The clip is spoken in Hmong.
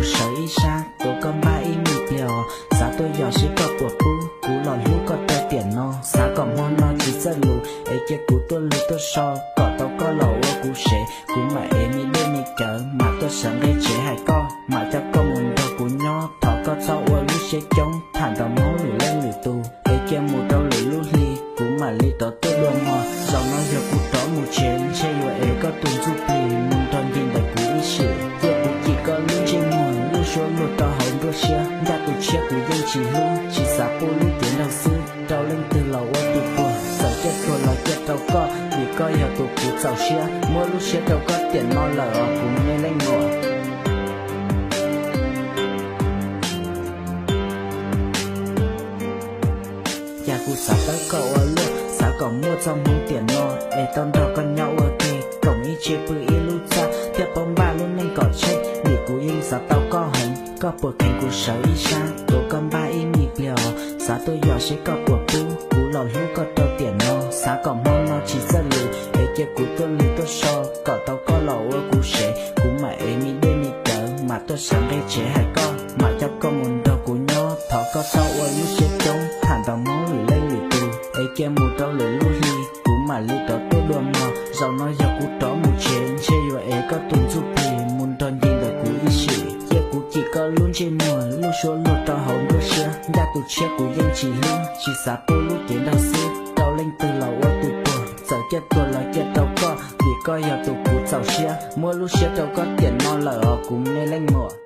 Sawv ib sab tuav koj npaj ib me pliag os, xav tuaj yos seb koj puas pub kuv los hlub koj rau tiam no. Xav kom hmo no tsis txawj lus es cia kuv tuaj lus tuaj so, kom tau koj los ua kuv sev, kuv mam ev me dej me cawv, mam tuaj sawv nqe tsev hais koj, mam coj koj mus nrog kuv nyob. Thov koj txhob ua lub siab coob, tham nrog Hmoob lwm leej lwm tus, es cia mus rau lwm lub hli, kuv mam li rov tuaj dua mog. Zaum no yog kuv rov mus tsev, ntshe yuav ev koj tus ntsuj plig mus nrog nce ntawm kuv ib sim, cia kuv cim koj lub ntsej muag, lub suab luag rau hauv nruab siab, ncaj tus tshiab kuv yeej tsis hlub, tsis xav pub lub cev nraug xwb rau leej twg los ua tus puag. Txawm ciaj tuag los ciaj rau koj, vim koj yog tus kuv txaus siab, muab lub siab rau koj tiam no lawm os kuv me leej muam. Cas kuv xav tawb koj ua luaj, xav kom muaj txoj hmoov tiam no es tau nrog koj nyob ua ke, koom ib tse pw ib lub txaj, thiaj paub npaj lub neej kom tsheej, vim kuv yeej xav tau koj heev. Koj puas kheev kuv sawv ib sab tuav koj npaj ib me pliag os, xav tuaj yos seb koj puas pub kuv los hlub koj rau tiam no. Xav kom hmo no tsis txawj lus es cia kuv tuaj lus tuaj so, kom tau koj los ua kuv sev, kuv mam ev me dej me cawv, mam tuaj sawv nqe tsev hais koj, mam coj koj mus nrog kuv nyob. Thov koj txhob ua lub siab coob, tham nrog Hmoob lwm leej lwm tus, es cia mus rau lwm lub hli, kuv mam li rov tuaj dua mog. Zaum no yog kuv rov mus tsev, ntshe yuav ev koj tus ntsuj plig mus nrog nce ntawm kuv ib sim, cia kuv cim koj lub ntsej muag, lub suab luag rau hauv nruab siab, ncaj tus tshiab kuv yeej tsis hlub, tsis xav pub lub cev nraug xwb rau leej twg los ua tus puag. Txawm ciaj tuag los ciaj rau koj, vim koj yog tus kuv txaus siab, muab lub siab rau koj tiam no lawm os kuv me leej muam.